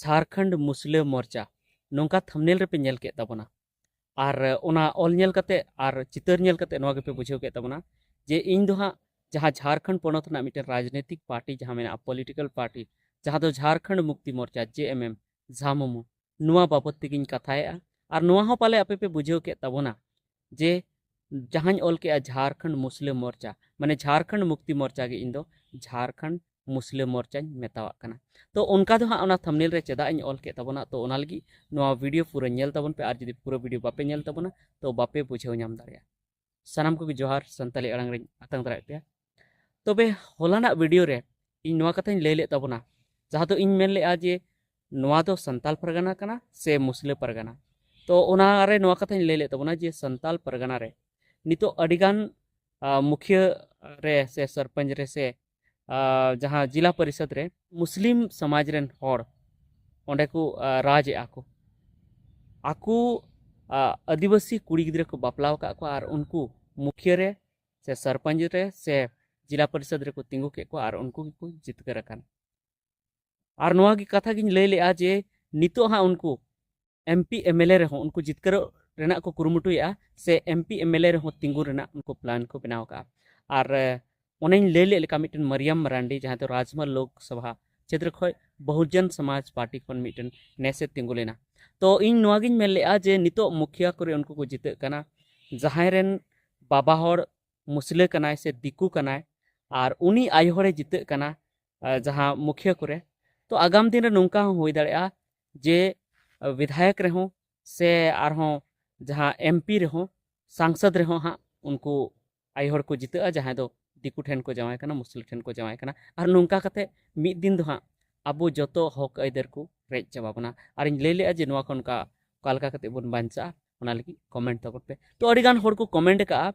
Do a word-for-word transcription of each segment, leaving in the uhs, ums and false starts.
ᱡᱷᱟᱨᱠᱷᱚᱸᱰ ᱢᱩᱥᱞᱟᱹ ᱢᱳᱨᱪᱟ, ᱱᱚᱝᱠᱟ ᱛᱷᱟᱢᱱᱮᱞ ᱨᱮᱯᱮ ᱧᱮᱞ ᱠᱮᱫ ᱛᱟᱵᱚᱱᱟ᱾ ᱟᱨ ᱚᱱᱟ ᱚᱞ ᱧᱮᱞ ᱠᱟᱛᱮ ᱟᱨ ᱪᱤᱛᱟᱹᱨ ᱧᱮᱞ ᱠᱟᱛᱮ ᱱᱚᱣᱟ ᱜᱮᱯᱮ ᱵᱩᱡᱷᱟᱹᱣ ᱠᱮᱫ ᱛᱟᱵᱚᱱᱟ ᱡᱮ ᱤᱧ ᱫᱚ ᱦᱟᱸᱜ ᱡᱟᱦᱟᱸ ᱡᱷᱟᱨᱠᱷᱚᱸᱰ ᱯᱚᱱᱚᱛ ᱨᱮᱱᱟᱜ ᱢᱤᱫᱴᱮᱱ ᱨᱟᱡᱽᱱᱳᱭᱛᱤᱠ ᱯᱟᱨᱴᱤ ᱡᱟᱦᱟᱸ ᱢᱮᱱᱟᱜᱼᱟ, ᱯᱚᱞᱤᱴᱤᱠᱟᱞ ᱯᱟᱨᱴᱤ, ᱡᱟᱦᱟᱸ ᱫᱚ ᱡᱷᱟᱨᱠᱷᱚᱸᱰ ᱢᱩᱠᱛᱤ ᱢᱳᱨᱪᱟ, ᱡᱮ ᱮᱢ ᱮᱢ, ᱡᱷᱟᱢᱩᱢᱩ, ᱱᱚᱣᱟ ᱵᱟᱵᱚᱛ ᱛᱮᱜᱮᱧ ᱠᱟᱛᱷᱟᱭᱮᱫᱼᱟ᱾ ᱟᱨ ᱱᱚᱣᱟ ᱦᱚᱸ ᱯᱟᱞᱮ ᱟᱯᱮ ᱯᱮ ᱵᱩᱡᱷᱟᱹᱣ ᱠᱮᱫ ᱛᱟᱵᱚᱱᱟ ᱡᱮ ᱡᱟᱦᱟᱸᱧ ᱚᱞ ᱠᱮᱫᱼᱟ ᱡᱷᱟᱨᱠᱷᱚᱸᱰ ᱢᱩᱥᱞᱟᱹ ᱢᱳᱨᱪᱟ, ᱢᱟᱱᱮ ᱡᱷᱟᱨᱠᱷᱚᱸᱰ ᱢᱩᱠᱛᱤ ᱢᱳᱨᱪᱟ ᱜᱮ ᱤᱧ ᱫᱚ ᱡᱷᱟᱨᱠᱷᱚᱸᱰ ᱢᱩᱥᱞᱟᱹ ᱢᱳᱨᱪᱟᱧ ᱢᱮᱛᱟᱣᱟᱜ ᱠᱟᱱᱟ᱾ ᱛᱚ ᱚᱱᱠᱟ ᱫᱚ ᱦᱟᱸᱜ ᱚᱱᱟ ᱛᱷᱟᱢᱱᱮᱞ ᱨᱮ ᱪᱮᱫᱟᱜ ᱤᱧ ᱚᱞ ᱠᱮᱫ ᱛᱟᱵᱚᱱᱟ, ᱛᱚ ᱚᱱᱟ ᱞᱟᱹᱜᱤᱫ ᱱᱚᱣᱟ ᱵᱷᱤᱰᱤᱭᱳ ᱯᱩᱨᱟᱹ ᱧᱮᱞ ᱛᱟᱵᱚᱱ ᱯᱮ, ᱟᱨ ᱡᱩᱫᱤ ᱯᱩᱨᱟᱹ ᱵᱷᱤᱰᱤᱭᱳ ᱵᱟᱯᱮ ᱧᱮᱞ ᱛᱟᱵᱚᱱᱟ ᱛᱚ ᱵᱟᱯᱮ ᱵᱩᱡᱷᱟᱹᱣ ᱧᱟᱢ ᱫᱟᱲᱮᱭᱟᱜᱼᱟ᱾ ᱥᱟᱱᱟᱢ ᱠᱚᱜᱮ ᱡᱚᱦᱟᱨ, ᱥᱟᱱᱛᱟᱲᱤ ᱟᱲᱟᱝ ᱨᱤᱧ ᱟᱛᱟᱝ ᱫᱟᱲᱮᱭᱟᱜ ᱯᱮᱭᱟ᱾ ᱛᱚᱵᱮ ᱦᱚᱞᱟᱱᱟᱜ ᱵᱷᱤᱰᱤᱭᱳ ᱨᱮ ᱤᱧ ᱱᱚᱣᱟ ᱠᱟᱛᱷᱟᱧ ᱞᱟᱹᱭ ᱞᱮᱫ ᱛᱟᱵᱚᱱᱟ, ᱡᱟᱦᱟᱸ ᱫᱚ ᱤᱧ ᱢᱮᱱ ᱞᱮᱫᱼᱟ ᱡᱮ ᱱᱚᱣᱟ ᱫᱚ ᱥᱟᱱᱛᱟᱞ ᱯᱟᱨᱜᱟᱱᱟ ᱠᱟᱱᱟ ᱥᱮ ᱢᱩᱥᱞᱟᱹ ᱯᱟᱨᱜᱟᱱᱟ᱾ ᱛᱚ ᱚᱱᱟ ᱨᱮ ᱱᱚᱣᱟ ᱠᱟᱛᱷᱟᱧ ᱞᱟᱹᱭ ᱞᱮᱫ ᱛᱟᱵᱚᱱᱟ ᱡᱮ ᱥᱟᱱᱛᱟᱞ ᱯᱟᱨᱜᱟᱱᱟ ᱨᱮ ᱱᱤᱛᱚᱜ ᱟᱹᱰᱤᱜᱟᱱ ᱟᱸ, ᱢᱩᱠᱷᱤᱭᱟᱹ ᱨᱮ ᱥᱮ ᱥᱚᱨᱯᱚᱧᱪ ᱨᱮ ᱥᱮ ᱟᱸ, ᱡᱟᱦᱟᱸ ᱡᱤᱞᱟ ᱯᱚᱨᱤᱥᱚᱫᱽ ᱨᱮ ᱢᱩᱥᱞᱤᱢ ᱥᱚᱢᱟᱡᱽ ᱨᱮᱱ ᱦᱚᱲ ᱚᱸᱰᱮ ᱠᱚ ᱟᱸ, ᱨᱟᱡᱽ ᱮᱫᱼᱟ ᱠᱚ᱾ ᱟᱠᱚ ᱟᱸ, ᱟᱹᱫᱤᱵᱟᱹᱥᱤ ᱠᱩᱲᱤ ᱜᱤᱫᱽᱨᱟᱹ ᱠᱚ ᱵᱟᱯᱞᱟ ᱟᱠᱟᱫ ᱠᱚᱣᱟ ᱟᱨ ᱩᱱᱠᱩ ᱢᱩᱠᱷᱤᱭᱟᱹ ᱨᱮ ᱥᱮ ᱥᱚᱨᱯᱚᱧᱪ ᱨᱮ ᱥᱮ ᱡᱤᱞᱟ ᱯᱚᱨᱤᱥᱚᱫᱽ ᱨᱮᱠᱚ ᱛᱤᱸᱜᱩ ᱠᱮᱫ ᱠᱚᱣᱟ ᱟᱨ ᱩᱱᱠᱩ ᱜᱮᱠᱚ ᱡᱤᱛᱠᱟᱹᱨ ᱟᱠᱟᱱ᱾ ᱟᱨ ᱱᱚᱣᱟ ᱜᱮ ᱠᱟᱛᱷᱟ ᱜᱤᱧ ᱞᱟᱹᱭ ᱞᱮᱫᱼᱟ ᱡᱮ ᱱᱤᱛᱚᱜ ᱦᱟᱸᱜ ᱩᱱᱠᱩ M P M L A ᱨᱮᱦᱚᱸ ᱩᱱᱠᱩ ᱡᱤᱛᱠᱟᱹᱨᱚᱜ ᱨᱮᱱᱟᱜ ᱠᱚ ᱠᱩᱨᱩᱢᱩᱴᱩᱭᱮᱫᱼᱟ ᱥᱮ M P M L A ᱨᱮᱦᱚᱸ ᱛᱤᱸᱜᱩ ᱨᱮᱱᱟᱜ ᱩᱱᱠᱩ ᱯᱞᱟᱱ ᱠᱚ ᱵᱮᱱᱟᱣ ᱟᱠᱟᱫᱼᱟ᱾ ᱟᱨ ᱮ, ᱚᱱᱮᱧ ᱞᱟᱹᱭ ᱞᱮᱫ ᱞᱮᱠᱟ ᱢᱤᱫᱴᱮᱱ ᱢᱟᱨᱤᱭᱟᱢ ᱢᱟᱨᱟᱱᱰᱤ ᱡᱟᱦᱟᱸᱭ ᱫᱚ ᱨᱟᱡᱽᱢᱟ ᱞᱳᱠ ᱥᱚᱵᱷᱟ ᱠᱷᱮᱛᱨᱚ ᱠᱷᱚᱱ ᱵᱚᱦᱩᱡᱚᱱ ᱥᱚᱢᱟᱡᱽ ᱯᱟᱨᱴᱤ ᱠᱷᱚᱱ ᱢᱤᱫᱴᱮᱱ ᱱᱮᱥᱮ ᱛᱤᱸᱜᱩ ᱞᱮᱱᱟ᱾ ᱛᱚ ᱤᱧ ᱱᱚᱣᱟ ᱜᱤᱧ ᱢᱮᱱ ᱞᱮᱫᱼᱟ ᱡᱮ ᱱᱤᱛᱚᱜ ᱢᱩᱠᱷᱤᱭᱟ ᱠᱚᱨᱮ ᱩᱱᱠᱩ ᱠᱚ ᱡᱤᱛᱟᱹᱜ ᱠᱟᱱᱟ, ᱡᱟᱦᱟᱸᱭ ᱨᱮᱱ ᱵᱟᱵᱟ ᱦᱚᱲ ᱢᱩᱥᱞᱟᱹ ᱠᱟᱱᱟᱭ ᱥᱮ ᱫᱤᱠᱩ ᱠᱟᱱᱟᱭ ᱟᱨ ᱩᱱᱤ ᱟᱭᱳ ᱦᱚᱲᱮ ᱡᱤᱛᱟᱹᱜ ᱠᱟᱱᱟ, ᱟᱨ ᱡᱟᱦᱟᱸ ᱢᱩᱠᱷᱤᱭᱟᱹ ᱠᱚᱨᱮ, ᱛᱚ ᱟᱜᱟᱢ ᱫᱤᱱ ᱨᱮ ᱱᱚᱝᱠᱟ ᱦᱚᱸ ᱦᱩᱭ ᱫᱟᱲᱮᱭᱟᱜᱼᱟ ᱡᱮ ᱵᱤᱫᱷᱟᱭᱚᱠ ᱨᱮᱦᱚᱸ ᱥᱮ ᱟᱨᱦᱚᱸ ᱡᱟᱦᱟᱸ ᱮᱢ ᱯᱤ ᱨᱮᱦᱚᱸ, ᱥᱟᱝᱥᱚᱫᱽ ᱨᱮᱦᱚᱸ ᱦᱟᱸᱜ ᱩᱱᱠᱩ ᱟᱭᱳ ᱦᱚᱲ ᱠᱚ ᱡᱤᱛᱟᱹᱜᱼᱟ, ᱡᱟᱦᱟᱸᱭ ᱫᱚ ᱫᱤᱠᱩ ᱴᱷᱮᱱ ᱠᱚ ᱡᱟᱶᱟᱭ ᱠᱟᱱᱟ, ᱢᱩᱥᱞᱟᱹ ᱴᱷᱮᱱ ᱠᱚ ᱡᱟᱶᱟᱭ ᱠᱟᱱᱟ᱾ ᱟᱨ ᱱᱚᱝᱠᱟ ᱠᱟᱛᱮ ᱢᱤᱫ ᱫᱤᱱ ᱫᱚ ᱦᱟᱸᱜ ᱟᱵᱚ ᱡᱚᱛᱚ ᱦᱚᱠ ᱟᱹᱭᱫᱟᱹᱨ ᱠᱚ ᱨᱮᱡ ᱪᱟᱵᱟ ᱵᱚᱱᱟ᱾ ᱟᱨᱤᱧ ᱞᱟᱹᱭ ᱞᱮᱫᱼᱟ ᱡᱮ ᱱᱚᱣᱟ ᱠᱷᱚᱱ ᱚᱱᱠᱟ ᱚᱠᱟ ᱞᱮᱠᱟ ᱠᱟᱛᱮ ᱵᱚᱱ ᱵᱟᱧᱪᱟᱜᱼᱟ, ᱚᱱᱟ ᱞᱟᱹᱜᱤᱫ ᱠᱚᱢᱮᱱᱴ ᱛᱟᱵᱚᱱ ᱯᱮ᱾ ᱛᱚ ᱟᱹᱰᱤ ᱜᱟᱱ ᱦᱚᱲ ᱠᱚ ᱠᱚᱢᱮᱱᱴ ᱟᱠᱟᱫᱼᱟ,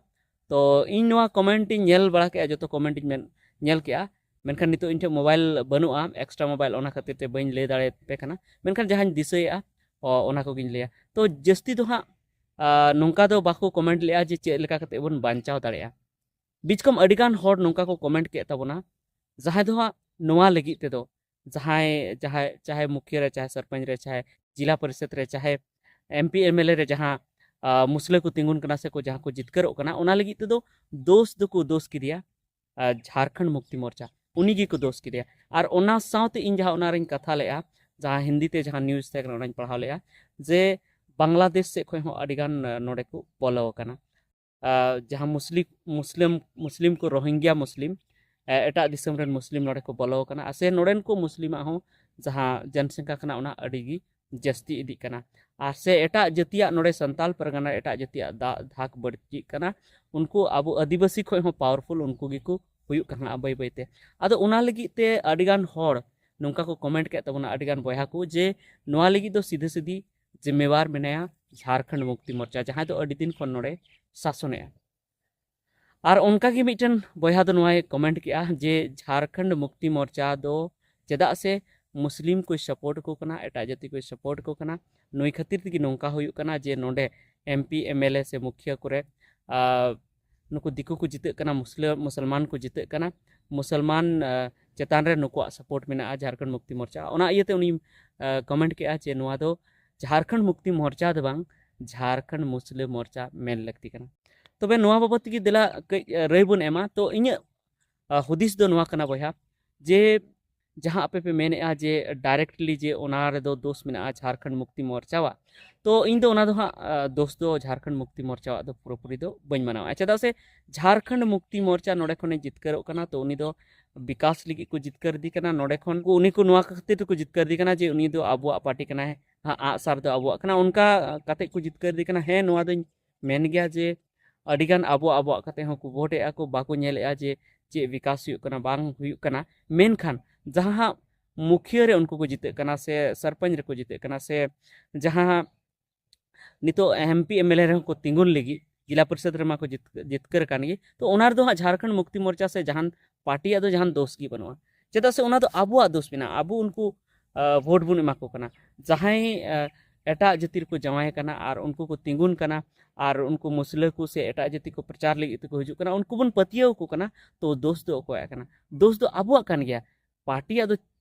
ᱛᱚ ᱤᱧ ᱱᱚᱣᱟ ᱠᱚᱢᱮᱱᱴ ᱤᱧ ᱧᱮᱞ ᱵᱟᱲᱟ ᱠᱮᱫᱼᱟ, ᱡᱚᱛᱚ ᱠᱚᱢᱮᱱᱴ ᱤᱧ ᱢᱮᱱ ᱧᱮᱞ ᱠᱮᱫᱼᱟ, ᱢᱮᱱᱠᱷᱟᱱ ᱱᱤᱛᱚᱜ ᱤᱧ ᱴᱷᱮᱱ ᱢᱳᱵᱟᱭᱤᱞ ᱵᱟᱹᱱᱩᱜᱼᱟ, ᱮᱠᱥᱴᱨᱟ ᱢᱳᱵᱟᱭᱤᱞ, ᱚᱱᱟ ᱠᱷᱟᱹᱛᱤᱨ ᱛᱮ ᱵᱟᱹᱧ ᱞᱟᱹᱭ ᱫᱟᱲᱮᱭᱟᱯᱮ ᱠᱟᱱᱟ᱾ ᱢᱮᱱᱠᱷᱟᱱ ᱡᱟᱦᱟᱸᱧ ᱫᱤᱥᱟᱹᱭᱮᱫᱼᱟ, ᱚ, ᱚᱱᱟ ᱠᱚᱜᱮᱧ ᱞᱟᱹᱭᱟ᱾ ᱛᱚ ᱡᱟᱹᱥᱛᱤ ᱫᱚ ᱦᱟᱸᱜ ᱟᱨ ᱱᱚᱝᱠᱟ ᱫᱚ ᱵᱟᱠᱚ ᱠᱚᱢᱮᱱᱴ ᱞᱮᱜᱼᱟ ᱡᱮ ᱪᱮᱫ ᱞᱮᱠᱟ ᱠᱟᱛᱮ ᱵᱚᱱ ᱵᱟᱧᱪᱟᱣ ᱫᱟᱲᱮᱭᱟᱜᱼᱟ᱾ ᱵᱤᱪᱠᱚᱢ ᱟᱹᱰᱤᱜᱟᱱ ᱦᱚᱲ ᱱᱚᱝᱠᱟ ᱠᱚ ᱠᱚᱢᱮᱱᱴ ᱠᱮᱫ ᱛᱟᱵᱚᱱᱟ, ᱡᱟᱦᱟᱸᱭ ᱫᱚ ᱦᱟᱸᱜ ᱱᱚᱣᱟ ᱞᱟᱹᱜᱤᱫ ᱛᱮᱫᱚ ᱡᱟᱦᱟᱸᱭ ᱡᱟᱦᱟᱸᱭ ᱪᱟᱦᱮ ᱢᱩᱠᱷᱤᱭᱟᱹ ᱨᱮ, ᱪᱟᱦᱮ ᱥᱚᱨᱯᱚᱧᱪ ᱨᱮ, ᱪᱟᱦᱮ ᱡᱤᱞᱟ ᱯᱚᱨᱤᱥᱚᱫ ᱨᱮ, ᱪᱟᱦᱮ ᱮᱢᱯᱤ ᱮᱢᱮᱞᱮ ᱨᱮ ᱡᱟᱦᱟᱸ ᱢᱩᱥᱞᱟᱹ ᱠᱚ ᱛᱤᱸᱜᱩᱱ ᱠᱟᱱᱟ ᱥᱮ ᱠᱚ ᱡᱟᱦᱟᱸ ᱠᱚ ᱡᱤᱛᱠᱟᱹᱨᱚᱜ ᱠᱟᱱᱟ, ᱚᱱᱟ ᱞᱟᱹᱜᱤᱫ ᱛᱮᱫᱚ ᱫᱳᱥ ᱫᱚᱠᱚ ᱫᱳᱥ ᱠᱮᱫᱮᱭᱟ ᱡᱷᱟᱲᱠᱷᱚᱸᱰ ᱢᱩᱠᱛᱤ ᱢᱳᱨᱪᱟ, ᱩᱱᱤ ᱜᱮᱠᱚ ᱫᱳᱥ ᱠᱮᱫᱮᱭᱟ᱾ ᱟᱨ ᱚᱱᱟ ᱥᱟᱶᱛᱮ ᱤᱧ ᱡᱟᱦᱟᱸ ᱚᱱᱟ ᱨᱤᱧ ᱠᱟᱛᱷᱟ ᱞᱮᱫᱼᱟ, ᱡᱟᱦᱟᱸ ᱦᱤᱱᱫᱤ ᱛᱮ ᱡᱟᱦᱟᱸ ᱱᱤᱭᱩᱡᱽ ᱛᱟᱦᱮᱸ ᱠᱟᱱᱟ, ᱚᱱᱟᱧ ᱯᱟᱲᱦᱟᱣ ᱞᱮᱫᱼᱟ ᱡᱮ ᱵᱟᱝᱞᱟᱫᱮᱥ ᱥᱮᱫ ᱠᱷᱚᱱ ᱦᱚᱸ ᱟᱹᱰᱤᱜᱟᱱ ᱱᱚᱰᱮ ᱠᱚ ᱵᱚᱞᱚ ᱟᱠᱟᱱᱟ᱾ ᱡᱟᱦᱟᱸ ᱢᱩᱥᱞᱤᱢ ᱢᱩᱥᱞᱤᱢ ᱢᱩᱥᱞᱤᱢ ᱠᱚ, ᱨᱳᱦᱤᱝᱜᱭᱟ ᱢᱩᱥᱞᱤᱢ, ᱮᱴᱟᱜ ᱫᱤᱥᱚᱢ ᱨᱮᱱ ᱢᱩᱥᱞᱤᱢ ᱱᱚᱰᱮ ᱠᱚ ᱵᱚᱞᱚ ᱟᱠᱟᱱᱟ᱾ ᱟᱨ ᱥᱮ ᱱᱚᱰᱮᱱ ᱠᱚ ᱢᱩᱥᱞᱤᱢᱟᱜ ᱦᱚᱸ ᱡᱟᱦᱟᱸ ᱡᱚᱱᱥᱚᱝᱠᱷᱟ ᱠᱟᱱᱟ, ᱚᱱᱟ ᱟᱹᱰᱤ ᱜᱮ ᱡᱟᱹᱥᱛᱤ ᱤᱫᱤᱜ ᱠᱟᱱᱟ᱾ ᱟᱨ ᱥᱮ ᱮᱴᱟᱜ ᱡᱟᱹᱛᱤᱭᱟᱜ ᱱᱚᱰᱮ ᱥᱟᱱᱛᱟᱞ ᱯᱟᱨᱜᱟᱱᱟ ᱮᱴᱟᱜ ᱡᱟᱹᱛᱤᱭᱟᱜ ᱫᱟᱜ ᱫᱷᱟᱠ ᱵᱟᱹᱲᱛᱤᱜ ᱠᱟᱱᱟ᱾ ᱩᱱᱠᱩ ᱟᱵᱚ ᱟᱹᱫᱤᱵᱟᱹᱥᱤ ᱠᱷᱚᱱ ᱦᱚᱸ ᱯᱟᱣᱟᱨᱯᱷᱩᱞ ᱩᱱᱠᱩ ᱜᱮᱠᱚ ᱦᱩᱭᱩᱜ ᱠᱟᱱᱟ ᱵᱟᱹᱭ ᱵᱟᱹᱭᱛᱮ᱾ ᱟᱫᱚ ᱚᱱᱟ ᱞᱟᱹᱜᱤᱫ ᱛᱮ ᱟᱹᱰᱤᱜᱟᱱ ᱦᱚᱲ ᱱᱚᱝᱠᱟ ᱠᱚ ᱠᱚᱢᱮᱱᱴ ᱠᱮᱫ ᱛᱟᱵᱚᱱᱟ, ᱟᱹᱰᱤᱜᱟᱱ ᱵᱚᱭᱦᱟ ᱠᱚ, ᱡᱮ ᱱᱚᱣᱟ ᱞᱟᱹᱜᱤᱫ ᱫᱚ ᱥᱤᱫᱷᱟᱹ ᱥᱤᱫᱷᱤ ᱡᱤᱢᱢᱮᱣᱟᱨ ᱢᱮᱱᱟᱭᱟ ᱡᱷᱟᱲᱠᱷᱚᱸᱰ ᱢᱩᱠᱛᱤ ᱢᱳᱨᱪᱟ, ᱡᱟᱦᱟᱸᱭ ᱫᱚ ᱟᱹᱰᱤ ᱫᱤᱱ ᱠᱷᱚᱱ ᱱᱚᱰᱮ ᱥᱟᱥᱚᱱᱮᱜᱼᱟ᱾ ᱟᱨ ᱚᱱᱠᱟ ᱜᱮ ᱢᱤᱫᱴᱮᱱ ᱵᱚᱭᱦᱟ ᱫᱚ ᱱᱚᱣᱟᱭ ᱠᱚᱢᱮᱱᱴ ᱠᱮᱜᱼᱟ ᱡᱮ ᱡᱷᱟᱲᱠᱷᱚᱸᱰ ᱢᱩᱠᱛᱤ ᱢᱳᱨᱪᱟ ᱫᱚ ᱪᱮᱫᱟᱜ ᱥᱮ ᱢᱩᱥᱞᱤᱢ ᱠᱚᱭ ᱥᱟᱯᱳᱨᱴ ᱠᱚ ᱠᱟᱱᱟ, ᱮᱴᱟᱜ ᱡᱟᱹᱛᱤ ᱠᱚᱭ ᱥᱟᱯᱳᱨᱴ ᱠᱚ ᱠᱟᱱᱟ, ᱱᱩᱭ ᱠᱷᱟᱹᱛᱤᱨ ᱛᱮᱜᱮ ᱱᱚᱝᱠᱟ ᱦᱩᱭᱩᱜ ᱠᱟᱱᱟ ᱡᱮ ᱱᱚᱰᱮ ᱮᱢᱯᱤ ᱮᱢᱮᱞᱮ ᱥᱮ ᱢᱩᱠᱷᱤᱭᱟᱹ ᱠᱚᱨᱮ ᱟᱨ ᱱᱩᱠᱩ ᱫᱤᱠᱩ ᱠᱚ ᱡᱤᱛᱟᱹᱜ ᱠᱟᱱᱟ, ᱢᱩᱥᱞᱟᱹ ᱢᱩᱥᱚᱞᱢᱟᱱ ᱠᱚ ᱡᱤᱛᱟᱹᱜ ᱠᱟᱱᱟ, ᱢᱩᱥᱚᱞᱢᱟᱱ ᱪᱮᱛᱟᱱ ᱨᱮ ᱱᱩᱠᱩᱣᱟᱜ ᱥᱟᱯᱳᱨᱴ ᱢᱮᱱᱟᱜᱼᱟ ᱡᱷᱟᱲᱠᱷᱚᱸᱰ ᱢᱩᱠᱛᱤ ᱢᱳᱨᱪᱟ᱾ ᱚᱱᱟ ᱤᱭᱟᱹᱛᱮ ᱩᱱᱤ ᱠᱚᱢᱮᱱᱴ ᱠᱮᱜᱼᱟ ᱡᱮ ᱱᱚᱣᱟ ᱫᱚ ᱡᱷᱟᱲᱠᱷᱚᱸᱰ ᱢᱩᱠᱛᱤ ᱢᱳᱨᱪᱟ ᱫᱚ ᱵᱟᱝ, ᱡᱷᱟᱲᱠᱷᱚᱸᱰ ᱢᱩᱥᱞᱟᱹ ᱢᱳᱨᱪᱟ ᱢᱮᱱ ᱞᱟᱹᱠᱛᱤ ᱠᱟᱱᱟ᱾ ᱛᱚᱵᱮ ᱱᱚᱣᱟ ᱵᱟᱵᱚᱫ ᱛᱮᱜᱮ ᱫᱮᱞᱟ ᱠᱟᱹᱡ ᱨᱟᱹᱭ ᱵᱚᱱ ᱮᱢᱟ᱾ ᱛᱚ ᱤᱧᱟᱹᱜ ᱦᱩᱫᱤᱥ ᱫᱚ ᱱᱚᱣᱟ ᱠᱟᱱᱟ ᱵᱚᱭᱦᱟ, ᱡᱮ ᱡᱟᱦᱟᱸ ᱟᱯᱮ ᱯᱮ ᱢᱮᱱᱮᱫᱼᱟ ᱡᱮ ᱰᱟᱭᱨᱮᱠᱴᱞᱤ ᱡᱮ ᱚᱱᱟ ᱨᱮᱫᱚ ᱫᱳᱥ ᱢᱮᱱᱟᱜᱼᱟ ᱡᱷᱟᱲᱠᱷᱚᱸᱰ ᱢᱩᱠᱛᱤ ᱢᱳᱨᱪᱟᱣᱟᱜ, ᱛᱚ ᱤᱧ ᱫᱚ ᱚᱱᱟ ᱫᱚ ᱦᱟᱸᱜ ᱫᱳᱥ ᱫᱚ ᱡᱷᱟᱲᱠᱷᱚᱸᱰ ᱢᱩᱠᱛᱤ ᱢᱳᱨᱪᱟᱣᱟᱜ ᱫᱚ ᱯᱩᱨᱟᱹᱯᱩᱨᱤ ᱫᱚ ᱵᱟᱹᱧ ᱢᱟᱱᱟᱣᱟ᱾ ᱪᱮᱫᱟᱜ ᱥᱮ ᱡᱷᱟᱲᱠᱷᱚᱸᱰ ᱢᱩᱠᱛᱤ ᱢᱳᱨᱪᱟ ᱱᱚᱰᱮ ᱠᱷᱚᱱᱮ ᱡᱤᱛᱠᱟᱹᱨᱚᱜ ᱠᱟᱱᱟ, ᱛᱚ ᱩᱱᱤ ᱫᱚ ᱵᱤᱠᱟᱥ ᱞᱟᱹᱜᱤᱫ ᱠᱚ ᱡᱤᱛᱠᱟᱹᱨ ᱫᱤ ᱠᱟᱱᱟ᱾ ᱱᱚᱰᱮ ᱠᱷᱚᱱ ᱠᱚ, ᱩᱱᱤ ᱠᱚ ᱱᱚᱣᱟ ᱠᱷᱟᱹᱛᱤᱨ ᱛᱮᱠᱚ ᱡᱤᱛᱠᱟᱹᱨ ᱫᱤ ᱠᱟᱱᱟ ᱡᱮ ᱩᱱᱤ ᱫᱚ ᱟᱵᱚᱣᱟᱜ ᱯᱟᱨᱴᱤ ᱠᱟᱱᱟᱭ, ᱦᱟᱸᱜ ᱟᱜᱼᱥᱟᱨ ᱫᱚ ᱟᱵᱚᱣᱟᱜ ᱠᱟᱱᱟ, ᱚᱱᱠᱟ ᱠᱟᱛᱮ ᱠᱚ ᱡᱤᱛᱠᱟᱹᱨ ᱫᱤ ᱠᱟᱱᱟ᱾ ᱦᱮᱸ, ᱱᱚᱣᱟ ᱫᱚᱧ ᱢᱮᱱ ᱜᱮᱭᱟ ᱡᱮ ᱟᱹᱰᱤᱜᱟᱱ ᱟᱵᱚ ᱟᱵᱚᱣᱟᱜ ᱠᱟᱛᱮ ᱦᱚᱸᱠᱚ ᱵᱷᱳᱴ ᱮᱫᱼᱟ ᱠᱚ, ᱵᱟᱠᱚ ᱧᱮᱞᱮᱫᱼᱟ ᱡᱮ ᱪᱮᱫ ᱵᱤᱠᱟᱥ ᱦᱩᱭᱩᱜ ᱠᱟᱱᱟ, ᱵᱟᱝ ᱦᱩᱭᱩᱜ ᱠᱟᱱᱟ᱾ ᱢᱮᱱᱠᱷᱟᱱ ᱡᱟᱦᱟᱸ ᱢᱩᱠᱷᱤᱭᱟᱹ ᱨᱮ ᱩᱱᱠᱩ ᱠᱚ ᱡᱤᱛᱟᱹᱜ ᱠᱟᱱᱟ ᱥᱮ ᱥᱚᱨᱯᱚᱧᱪ ᱨᱮᱠᱚ ᱡᱤᱛᱟᱹᱜ ᱠᱟᱱᱟ ᱥᱮ ᱡᱟᱦᱟᱸ ᱱᱤᱛᱚᱜ ᱮᱢᱯᱤ ᱮᱢᱮᱞᱮ ᱨᱮᱦᱚᱸ ᱠᱚ ᱛᱤᱸᱜᱩᱱ ᱞᱟᱹᱜᱤᱫ, ᱡᱮᱞᱟ ᱯᱚᱨᱤᱥᱚᱫ ᱨᱮᱢᱟ ᱠᱚ ᱡᱤᱛ- ᱡᱤᱛᱠᱟᱹᱨ ᱠᱟᱱ ᱜᱮ, ᱛᱚ ᱚᱱᱟ ᱨᱮᱫᱚ ᱦᱟᱸᱜ ᱡᱷᱟᱲᱠᱷᱚᱸᱰ ᱢᱩᱠᱛᱤ ᱢᱳᱨᱪᱟ ᱥᱮ ᱡᱟᱦᱟᱱ ᱯᱟᱨᱴᱤᱭᱟᱜ ᱫᱚ ᱡᱟᱦᱟᱱ ᱫᱳᱥ ᱜᱮ ᱵᱟᱹᱱᱩᱜᱼᱟ᱾ ᱪᱮᱫᱟᱜ ᱥᱮ ᱚᱱᱟ ᱫᱚ ᱟᱵᱚᱣᱟᱜ ᱫᱳᱥ ᱢᱮᱱᱟᱜᱼᱟ, ᱟᱵᱚ ᱩᱱᱠᱩ ᱟᱸ, ᱵᱷᱳᱴ ᱵᱚᱱ ᱮᱢᱟ ᱠᱚ ᱠᱟᱱᱟ᱾ ᱡᱟᱦᱟᱸᱭ ᱟᱸ, ᱮᱴᱟᱜ ᱡᱟᱹᱛᱤ ᱨᱮᱠᱚ ᱡᱟᱶᱟᱭ ᱠᱟᱱᱟ ᱟᱨ ᱩᱱᱠᱩ ᱠᱚ ᱛᱤᱸᱜᱩᱱ ᱠᱟᱱᱟ ᱟᱨ ᱩᱱᱠᱩ ᱢᱩᱥᱞᱟᱹ ᱠᱚ ᱥᱮ ᱮᱴᱟᱜ ᱡᱟᱹᱛᱤ ᱠᱚ ᱯᱨᱚᱪᱟᱨ ᱞᱟᱹᱜᱤᱫ ᱛᱮᱠᱚ ᱦᱤᱡᱩᱜ ᱠᱟᱱᱟ, ᱩᱱᱠᱩ ᱵᱚᱱ ᱯᱟᱹᱛᱭᱟᱹᱣ ᱟᱠᱚ ᱠᱟᱱᱟ, ᱛᱚ ᱫᱳᱥ ᱫᱚ ᱚᱠᱚᱭᱟᱜ ᱠᱟᱱᱟ? ᱫᱳᱥ ᱫᱚ ᱟᱵᱚᱣᱟᱜ ᱠᱟᱱ ᱜᱮᱭᱟ᱾ ᱯᱟᱨᱴᱤᱭᱟᱜ ᱫᱚ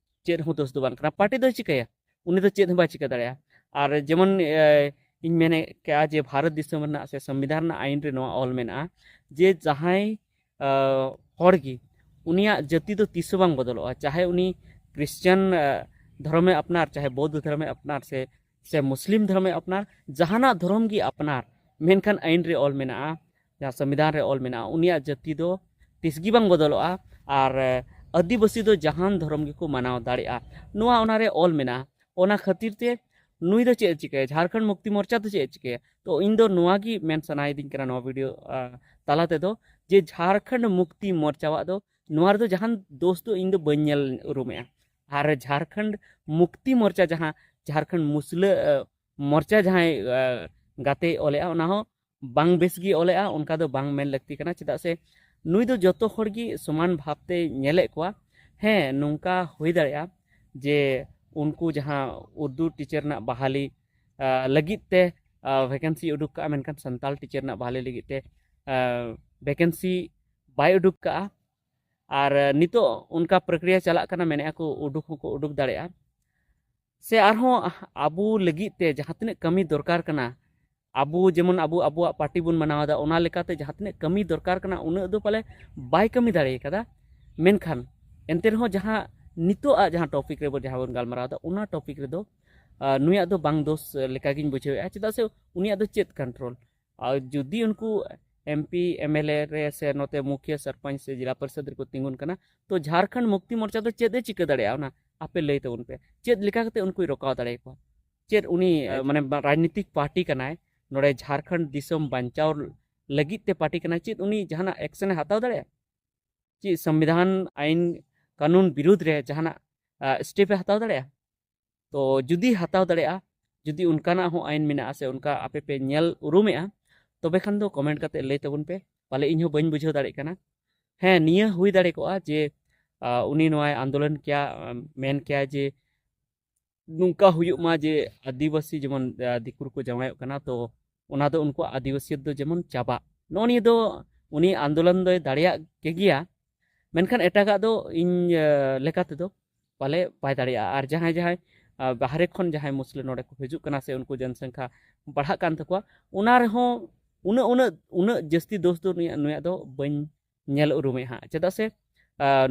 ᱪᱮᱫ ᱦᱚᱸ ᱫᱳᱥ ᱫᱚ ᱵᱟᱝ ᱠᱟᱱᱟ᱾ ᱯᱟᱨᱴᱤ ᱫᱚᱭ ᱪᱤᱠᱟᱹᱭᱟ? ᱩᱱᱤ ᱫᱚ ᱪᱮᱫ ᱦᱚᱸ ᱵᱟᱭ ᱪᱤᱠᱟᱹ ᱫᱟᱲᱮᱭᱟᱜᱼᱟ᱾ ᱟᱨ ᱡᱮᱢᱚᱱ ᱮ, ᱤᱧ ᱢᱮᱱᱮᱫ ᱠᱮᱜᱼᱟ ᱡᱮ ᱵᱷᱟᱨᱚᱛ ᱫᱤᱥᱚᱢ ᱨᱮᱱᱟᱜ ᱥᱮ ᱥᱚᱝᱵᱤᱫᱷᱟᱱ ᱨᱮᱱᱟᱜ ᱟᱹᱭᱤᱱ ᱨᱮ ᱱᱚᱣᱟ ᱚᱞ ᱢᱮᱱᱟᱜᱼᱟ ᱡᱮ ᱡᱟᱦᱟᱸᱭ ᱟ, ᱦᱚᱲ ᱜᱮ ᱩᱱᱤᱭᱟᱜ ᱡᱟᱹᱛᱤ ᱫᱚ ᱛᱤᱥ ᱦᱚᱸ ᱵᱟᱝ ᱵᱚᱫᱚᱞᱚᱜᱼᱟ᱾ ᱪᱟᱦᱮ ᱩᱱᱤ ᱠᱷᱨᱤᱥᱪᱟᱱ ᱟ, ᱫᱷᱚᱨᱚᱢᱮ ᱟᱯᱱᱟᱨ, ᱪᱟᱦᱮ ᱵᱳᱫᱽᱫᱷᱚ ᱫᱷᱚᱨᱚᱢᱮ ᱟᱯᱱᱟᱨ, ᱥᱮ ᱥᱮ ᱢᱩᱥᱞᱤᱢ ᱫᱷᱚᱨᱚᱢᱮ ᱟᱯᱱᱟᱨ, ᱡᱟᱦᱟᱱᱟᱜ ᱫᱷᱚᱨᱚᱢ ᱜᱮ ᱟᱯᱱᱟᱨ, ᱢᱮᱱᱠᱷᱟᱱ ᱟᱹᱭᱤᱱ ᱨᱮ ᱚᱞ ᱢᱮᱱᱟᱜᱼᱟ, ᱡᱟᱦᱟᱸ ᱥᱚᱝᱵᱤᱫᱷᱟᱱ ᱨᱮ ᱚᱞ ᱢᱮᱱᱟᱜᱼᱟ, ᱩᱱᱤᱭᱟᱜ ᱡᱟᱹᱛᱤ ᱫᱚ ᱛᱤᱥ ᱜᱮ ᱵᱟᱝ ᱵᱚᱫᱚᱞᱚᱜᱼᱟ᱾ ᱟᱨ ᱮ, ᱟᱹᱫᱤᱵᱟᱹᱥᱤ ᱫᱚ ᱡᱟᱦᱟᱱ ᱫᱷᱚᱨᱚᱢ ᱜᱮᱠᱚ ᱢᱟᱱᱟᱣ ᱫᱟᱲᱮᱭᱟᱜᱼᱟ, ᱱᱚᱣᱟ ᱚᱱᱟᱨᱮ ᱚᱞ ᱢᱮᱱᱟᱜᱼᱟ᱾ ᱚᱱᱟ ᱠᱷᱟᱹᱛᱤᱨ ᱛᱮ ᱱᱩᱭ ᱫᱚ ᱪᱮᱫ ᱮ ᱪᱤᱠᱟᱹᱭᱟ? ᱡᱷᱟᱲᱠᱷᱚᱸᱰ ᱢᱩᱠᱛᱤ ᱢᱳᱨᱪᱟ ᱫᱚ ᱪᱮᱫ ᱮ ᱪᱤᱠᱟᱹᱭᱟ? ᱛᱚ ᱤᱧ ᱫᱚ ᱱᱚᱣᱟ ᱜᱮ ᱢᱮᱱ ᱥᱟᱱᱟᱭᱤᱫᱤᱧ ᱠᱟᱱᱟ ᱱᱚᱣᱟ ᱵᱷᱤᱰᱤᱭᱳ ᱟ, ᱛᱟᱞᱟ ᱛᱮᱫᱚ, ᱡᱮ ᱡᱷᱟᱲᱠᱷᱚᱸᱰ ᱢᱩᱠᱛᱤ ᱢᱳᱨᱪᱟᱣᱟᱜ ᱫᱚ ᱱᱚᱣᱟ ᱨᱮᱫᱚ ᱡᱟᱦᱟᱱ ᱫᱳᱥ ᱫᱚ ᱤᱧ ᱫᱚ ᱵᱟᱹᱧ ᱧᱮᱞ ᱩᱨᱩᱢᱮᱜᱼᱟ᱾ ᱟᱨ ᱡᱷᱟᱲᱠᱷᱚᱸᱰ ᱢᱩᱠᱛᱤ ᱢᱳᱨᱪᱟ, ᱡᱟᱦᱟᱸ ᱡᱷᱟᱲᱠᱷᱚᱸᱰ ᱢᱩᱥᱞᱟᱹ ᱟ, ᱢᱳᱨᱪᱟ ᱡᱟᱦᱟᱸᱭ ᱟ, ᱜᱟᱛᱮᱭ ᱚᱞᱮᱜᱼᱟ, ᱚᱱᱟ ᱦᱚᱸ ᱵᱟᱝ ᱵᱮᱥ ᱜᱮ ᱚᱞᱮᱜᱼᱟ, ᱚᱱᱠᱟ ᱫᱚ ᱵᱟᱝ ᱢᱮᱱ ᱞᱟᱹᱠᱛᱤ ᱠᱟᱱᱟ᱾ ᱪᱮᱫᱟᱜ ᱥᱮ ᱱᱩᱭ ᱫᱚ ᱡᱚᱛᱚ ᱦᱚᱲ ᱜᱮ ᱥᱚᱢᱟᱱ ᱵᱷᱟᱵᱽ ᱛᱮᱭ ᱧᱮᱞᱮᱫ ᱠᱚᱣᱟ᱾ ᱦᱮᱸ, ᱱᱚᱝᱠᱟ ᱦᱩᱭ ᱫᱟᱲᱮᱭᱟᱜᱼᱟ ᱡᱮ ᱩᱱᱠᱩ ᱡᱟᱦᱟᱸ ᱩᱨᱫᱩ ᱴᱤᱪᱟᱨ ᱨᱮᱱᱟᱜ ᱵᱟᱦᱟᱞᱤ ᱟ, ᱞᱟᱹᱜᱤᱫ ᱛᱮ ᱟ, ᱵᱷᱮᱠᱮᱱᱥᱤ ᱩᱰᱩᱠ ᱠᱟᱜᱼᱟ, ᱢᱮᱱᱠᱷᱟᱱ ᱥᱟᱱᱛᱟᱲ ᱴᱤᱪᱟᱨ ᱨᱮᱱᱟᱜ ᱵᱟᱦᱟᱞᱤ ᱞᱟᱹᱜᱤᱫ ᱛᱮ ᱟ, ᱵᱷᱮᱠᱮᱱᱥᱤ ᱵᱟᱭ ᱩᱰᱩᱠ ᱠᱟᱜᱼᱟ᱾ ᱟᱨ ᱱᱤᱛᱚᱜ ᱚᱱᱠᱟ ᱯᱨᱚᱠᱨᱤᱭᱟ ᱪᱟᱞᱟᱜ ᱠᱟᱱᱟ, ᱢᱮᱱᱮᱫᱼᱟ ᱠᱚ ᱩᱰᱩᱠ ᱦᱚᱸᱠᱚ ᱩᱰᱩᱠ ᱫᱟᱲᱮᱭᱟᱜᱼᱟ᱾ ᱥᱮ ᱟᱨᱦᱚᱸ ᱟᱵᱚ ᱞᱟᱹᱜᱤᱫ ᱛᱮ ᱡᱟᱦᱟᱸ ᱛᱤᱱᱟᱹᱜ ᱠᱟᱹᱢᱤ ᱫᱚᱨᱠᱟᱨ ᱠᱟᱱᱟ, ᱟᱵᱚ ᱡᱮᱢᱚᱱ ᱟᱵᱚ ᱟᱵᱚᱣᱟᱜ ᱯᱟᱨᱴᱤ ᱵᱚᱱ ᱢᱟᱱᱟᱣ ᱮᱫᱟ, ᱚᱱᱟ ᱞᱮᱠᱟᱛᱮ ᱡᱟᱦᱟᱸ ᱛᱤᱱᱟᱹᱜ ᱠᱟᱹᱢᱤ ᱫᱚᱨᱠᱟᱨ ᱠᱟᱱᱟ ᱩᱱᱟᱹᱜ ᱫᱚ ᱯᱟᱞᱮ ᱵᱟᱭ ᱠᱟᱹᱢᱤ ᱫᱟᱲᱮ ᱠᱟᱫᱟ᱾ ᱢᱮᱱᱠᱷᱟᱱ ᱮᱱᱛᱮ ᱨᱮᱦᱚᱸ ᱡᱟᱦᱟᱸ ᱱᱤᱛᱚᱜ ᱟᱜ ᱡᱟᱦᱟᱸ ᱴᱚᱯᱤᱠ ᱨᱮᱵᱚ ᱡᱟᱦᱟᱸ ᱵᱚᱱ ᱜᱟᱞᱢᱟᱨᱟᱣ ᱮᱫᱟ, ᱚᱱᱟ ᱴᱚᱯᱤᱠ ᱨᱮᱫᱚ ᱟ, ᱱᱩᱭᱟᱜ ᱫᱚ ᱵᱟᱝ ᱫᱳᱥ ᱞᱮᱠᱟᱜᱤᱧ ᱵᱩᱡᱷᱟᱹᱣᱮᱫᱼᱟ᱾ ᱪᱮᱫᱟᱜ ᱥᱮ ᱩᱱᱤᱭᱟᱜ ᱫᱚ ᱪᱮᱫ ᱠᱚᱱᱴᱨᱳᱞ? ᱟᱨ ᱡᱩᱫᱤ ᱩᱱᱠᱩ M P, M L A ᱨᱮ ᱥᱮ ᱱᱚᱛᱮ ᱢᱩᱠᱷᱤᱭᱟᱹ, ᱥᱚᱨᱯᱚᱧᱪ ᱥᱮ ᱡᱮᱞᱟ ᱯᱚᱨᱤᱥᱚᱫᱽ ᱨᱮᱠᱚ ᱛᱤᱸᱜᱩᱱ ᱠᱟᱱᱟ, ᱛᱚ ᱡᱷᱟᱲᱠᱷᱚᱸᱰ ᱢᱩᱠᱛᱤ ᱢᱳᱨᱪᱟ ᱫᱚ ᱪᱮᱫ ᱮ ᱪᱤᱠᱟᱹ ᱫᱟᱲᱮᱭᱟᱜᱼᱟ? ᱚᱱᱟ ᱟᱯᱮ ᱞᱟᱹᱭ ᱛᱟᱵᱚᱱ ᱯᱮ, ᱪᱮᱫ ᱞᱮᱠᱟ ᱠᱟᱛᱮ ᱩᱱᱠᱩᱭ ᱨᱚᱠᱟᱣ ᱫᱟᱲᱮᱭᱟᱠᱚᱣᱟ? ᱪᱮᱫ ᱩᱱᱤ ᱮ, ᱢᱟᱱᱮ ᱵᱟ-, ᱨᱟᱡᱽᱱᱤᱛᱤᱠ ᱯᱟᱨᱴᱤ ᱠᱟᱱᱟᱭ, ᱱᱚᱰᱮ ᱡᱷᱟᱲᱠᱷᱚᱸᱰ ᱫᱤᱥᱚᱢ ᱵᱟᱧᱪᱟᱣ ᱞᱟᱹᱜᱤᱫ ᱛᱮ ᱯᱟᱨᱴᱤ ᱠᱟᱱᱟᱭ, ᱪᱮᱫ ᱩᱱᱤ ᱡᱟᱦᱟᱱᱟᱜ ᱮᱠᱥᱮᱱ ᱮ ᱦᱟᱛᱟᱣ ᱫᱟᱲᱮᱭᱟᱜᱼᱟ? ᱪᱮᱫ ᱥᱚᱝᱵᱤᱫᱷᱟᱱ ᱟᱭᱤᱱ ᱠᱟᱹᱱᱩᱱ ᱵᱤᱨᱩᱫᱽ ᱨᱮ ᱡᱟᱦᱟᱱᱟᱜ ᱥᱴᱮᱯ ᱮ ᱦᱟᱛᱟᱣ ᱫᱟᱲᱮᱭᱟᱜᱼᱟ? ᱛᱚ ᱡᱩᱫᱤ ᱦᱟᱛᱟᱣ ᱫᱟᱲᱮᱭᱟᱜᱼᱟ, ᱡᱩᱫᱤ ᱚᱱᱠᱟᱱᱟᱜ ᱦᱚᱸ ᱟᱭᱤᱱ ᱢᱮᱱᱟᱜᱼᱟ ᱥᱮ ᱚᱱᱠᱟ ᱟᱯᱮ ᱯᱮ ᱧᱮᱞ ᱩᱨᱩᱢᱮᱜᱼᱟ, ᱛᱚᱵᱮ ᱠᱷᱟᱱ ᱫᱚ ᱠᱚᱢᱮᱱᱴ ᱠᱟᱛᱮ ᱞᱟᱹᱭ ᱛᱟᱵᱚᱱ ᱯᱮ, ᱯᱟᱞᱮ ᱤᱧ ᱦᱚᱸ ᱵᱟᱹᱧ ᱵᱩᱡᱷᱟᱹᱣ ᱫᱟᱲᱮᱭᱟᱜ ᱠᱟᱱᱟ᱾ ᱦᱮᱸ, ᱱᱤᱭᱟᱹ ᱦᱩᱭ ᱫᱟᱲᱮ ᱠᱚᱜᱼᱟ ᱡᱮ ᱟ, ᱩᱱᱤ ᱱᱚᱣᱟᱭ ᱟᱱᱫᱳᱞᱚᱱ ᱠᱮᱭᱟ, ᱟ, ᱢᱮᱱ ᱠᱮᱭᱟ ᱡᱮ ᱱᱚᱝᱠᱟ ᱦᱩᱭᱩᱜ ᱢᱟ ᱡᱮ ᱟᱹᱫᱤᱵᱟᱹᱥᱤ ᱡᱮᱢᱚᱱ ᱟ, ᱫᱤᱠᱩ ᱨᱮᱠᱚ ᱡᱟᱶᱟᱭᱚᱜ ᱠᱟᱱᱟ, ᱛᱚ ᱚᱱᱟ ᱫᱚ ᱩᱱᱠᱩᱣᱟᱜ ᱟᱹᱫᱤᱵᱟᱹᱥᱤᱭᱟᱹᱛ ᱫᱚ ᱡᱮᱢᱚᱱ ᱪᱟᱵᱟᱜ᱾ ᱱᱚᱜᱼᱚ ᱱᱤᱭᱟᱹ ᱫᱚ ᱩᱱᱤ ᱟᱱᱫᱳᱞᱚᱱ ᱫᱚᱭ ᱫᱟᱲᱮᱭᱟᱜ ᱠᱮ ᱜᱮᱭᱟ, ᱢᱮᱱᱠᱷᱟᱱ ᱮᱴᱟᱜᱟᱜ ᱫᱚ ᱤᱧ ᱟ, ᱞᱮᱠᱟ ᱛᱮᱫᱚ ᱯᱟᱞᱮ ᱵᱟᱭ ᱫᱟᱲᱮᱭᱟᱜᱼᱟ᱾ ᱟᱨ ᱡᱟᱦᱟᱸᱭ ᱡᱟᱦᱟᱸᱭ ᱟᱨ ᱵᱟᱦᱨᱮ ᱠᱷᱚᱱ ᱡᱟᱦᱟᱸᱭ ᱢᱩᱥᱞᱟᱹ ᱱᱚᱰᱮ ᱠᱚ ᱦᱤᱡᱩᱜ ᱠᱟᱱᱟ ᱥᱮ ᱩᱱᱠᱩ ᱡᱚᱱᱥᱚᱝᱠᱷᱟ ᱵᱟᱲᱦᱟᱜ ᱠᱟᱱ ᱛᱟᱠᱚᱣᱟ, ᱚᱱᱟ ᱨᱮᱦᱚᱸ ᱩᱱᱟᱹᱜ ᱩᱱᱟᱹᱜ ᱩᱱᱟᱹᱜ ᱡᱟᱹᱥᱛᱤ ᱫᱳᱥ ᱫᱚ ᱱᱩᱭᱟᱜ ᱱᱩᱭᱟᱜ ᱫᱚ ᱵᱟᱹᱧ ᱧᱮᱞ ᱩᱨᱩᱢᱮᱫ ᱦᱟᱸᱜ᱾ ᱪᱮᱫᱟᱜ ᱥᱮ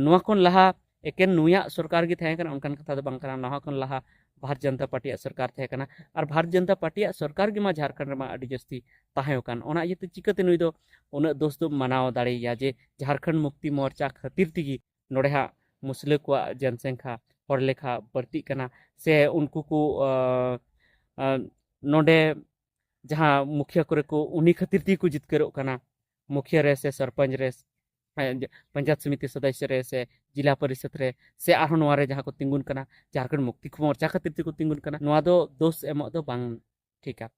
ᱱᱚᱣᱟ ᱠᱷᱚᱱ ᱞᱟᱦᱟ ᱮᱠᱮᱱ ᱱᱩᱭᱟᱜ ᱥᱚᱨᱠᱟᱨ ᱜᱮ ᱛᱟᱦᱮᱸ ᱠᱟᱱᱟ, ᱚᱱᱠᱟᱱ ᱠᱟᱛᱷᱟ ᱫᱚ ᱵᱟᱝ ᱠᱟᱱᱟ᱾ ᱱᱚᱣᱟ ᱠᱷᱚᱱ ᱞᱟᱦᱟ ᱵᱷᱟᱨᱚᱛ ᱡᱚᱱᱚᱛᱟ ᱯᱟᱨᱴᱤᱭᱟᱜ ᱥᱚᱨᱠᱟᱨ ᱛᱟᱦᱮᱸ ᱠᱟᱱᱟ᱾ ᱟᱨ ᱵᱷᱟᱨᱚᱛ ᱡᱚᱱᱚᱛᱟ ᱯᱟᱨᱴᱤᱭᱟᱜ ᱥᱚᱨᱠᱟᱨ ᱜᱮᱢᱟ ᱡᱷᱟᱲᱠᱷᱚᱸᱰ ᱨᱮᱢᱟ ᱟᱹᱰᱤ ᱡᱟᱹᱥᱛᱤ ᱛᱟᱦᱮᱸ ᱠᱟᱱ᱾ ᱚᱱᱟ ᱤᱭᱟᱹᱛᱮ ᱪᱤᱠᱟᱹᱛᱮ ᱱᱩᱭ ᱫᱚ ᱩᱱᱟᱹᱜ ᱫᱳᱥ ᱫᱚ ᱢᱟᱱᱟᱣ ᱫᱟᱲᱮᱭᱟᱭᱟ ᱡᱮ ᱡᱷᱟᱲᱠᱷᱚᱸᱰ ᱢᱩᱠᱛᱤ ᱢᱳᱨᱪᱟ ᱠᱷᱟᱹᱛᱤᱨ ᱛᱮᱜᱮ ᱱᱚᱰᱮ ᱦᱟᱸᱜ ᱢᱩᱥᱞᱟᱹ ᱠᱚᱣᱟᱜ ᱡᱚᱱᱥᱚᱝᱠᱷᱟ, ᱦᱚᱲ ᱞᱮᱠᱷᱟ ᱵᱟᱹᱲᱛᱤᱜ ᱠᱟᱱᱟ, ᱥᱮ ᱩᱱᱠᱩ ᱠᱚ ᱱᱚᱰᱮ ᱡᱟᱦᱟᱸ ᱢᱩᱠᱷᱤᱭᱟᱹ ᱠᱚᱨᱮ ᱠᱚ ᱩᱱᱤ ᱠᱷᱟᱹᱛᱤᱨ ᱛᱮᱜᱮ ᱠᱚ ᱡᱤᱛᱠᱟᱹᱨᱚᱜ ᱠᱟᱱᱟ, ᱢᱩᱠᱷᱤᱭᱟᱹ ᱨᱮ ᱥᱮ ᱥᱚᱨᱯᱚᱧᱪ ᱨᱮ, ᱯᱚᱧᱪᱟᱭᱮᱛ ᱥᱚᱢᱤᱛᱤ ᱥᱚᱫᱚᱥᱥᱚ ᱨᱮ ᱥᱮ ᱡᱮᱞᱟ ᱯᱚᱨᱤᱥᱚᱫ ᱨᱮ ᱥᱮ ᱟᱨᱦᱚᱸ ᱱᱚᱣᱟ ᱨᱮ ᱡᱟᱦᱟᱸ ᱠᱚ ᱛᱤᱸᱜᱩᱱ ᱠᱟᱱᱟ, ᱡᱷᱟᱲᱠᱷᱚᱸᱰ ᱢᱩᱠᱛᱤ ᱢᱳᱨᱪᱟ ᱠᱷᱟᱹᱛᱤᱨ ᱛᱮᱠᱚ ᱛᱤᱸᱜᱩᱱ ᱠᱟᱱᱟ, ᱱᱚᱣᱟ ᱫᱚ ᱫᱳᱥ ᱮᱢᱚᱜ ᱫᱚ ᱵᱟᱝ ᱴᱷᱤᱠᱟ᱾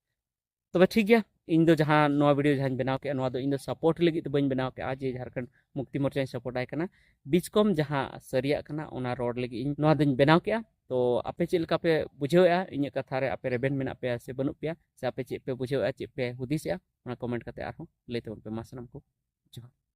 ᱛᱚᱵᱮ ᱴᱷᱤᱠ ᱜᱮᱭᱟ, ᱤᱧ ᱫᱚ ᱡᱟᱦᱟᱸ ᱱᱚᱣᱟ ᱵᱷᱤᱰᱤᱭᱳ ᱡᱟᱦᱟᱸᱧ ᱵᱮᱱᱟᱣ ᱠᱮᱜᱼᱟ, ᱱᱚᱣᱟ ᱫᱚ ᱤᱧ ᱫᱚ ᱥᱟᱯᱳᱨᱴ ᱞᱟᱹᱜᱤᱫ ᱫᱚ ᱵᱟᱹᱧ ᱵᱮᱱᱟᱣ ᱠᱮᱜᱼᱟ ᱡᱮ ᱡᱷᱟᱲᱠᱷᱚᱸᱰ ᱢᱩᱠᱛᱤ ᱢᱳᱨᱪᱟᱧ ᱥᱟᱯᱳᱨᱴ ᱟᱭ ᱠᱟᱱᱟ᱾ ᱵᱤᱪᱠᱚᱢ ᱡᱟᱦᱟᱸ ᱥᱟᱹᱨᱤᱭᱟᱜ ᱠᱟᱱᱟ ᱚᱱᱟ ᱨᱚᱲ ᱞᱟᱹᱜᱤᱫ ᱤᱧ ᱱᱚᱣᱟ ᱫᱚᱧ ᱵᱮᱱᱟᱣ ᱠᱮᱜᱼᱟ᱾ ᱛᱚ ᱟᱯᱮ ᱪᱮᱫ ᱞᱮᱠᱟ ᱯᱮ ᱵᱩᱡᱷᱟᱹᱣᱮᱜᱼᱟ ᱤᱧᱟᱹᱜ ᱠᱟᱛᱷᱟ ᱨᱮ? ᱟᱯᱮ ᱨᱮᱵᱮᱱ ᱢᱮᱱᱟᱜ ᱯᱮᱭᱟ ᱥᱮ ᱵᱟᱹᱱᱩᱜ ᱯᱮᱭᱟ, ᱥᱮ ᱟᱯᱮ ᱪᱮᱫ ᱯᱮ ᱵᱩᱡᱷᱟᱹᱣᱮᱜᱼᱟ, ᱪᱮᱫ ᱯᱮ ᱦᱩᱫᱤᱥᱮᱜᱼᱟ, ᱚᱱᱟ ᱠᱚᱢᱮᱱᱴ ᱠᱟᱛᱮ ᱟᱨᱦᱚᱸ ᱞᱟᱹᱭ ᱛᱟᱵᱚᱱ ᱯᱮ᱾ ᱢᱟ ᱥᱟᱱᱟᱢ ᱠᱚ ᱡᱚᱦᱟᱨ᱾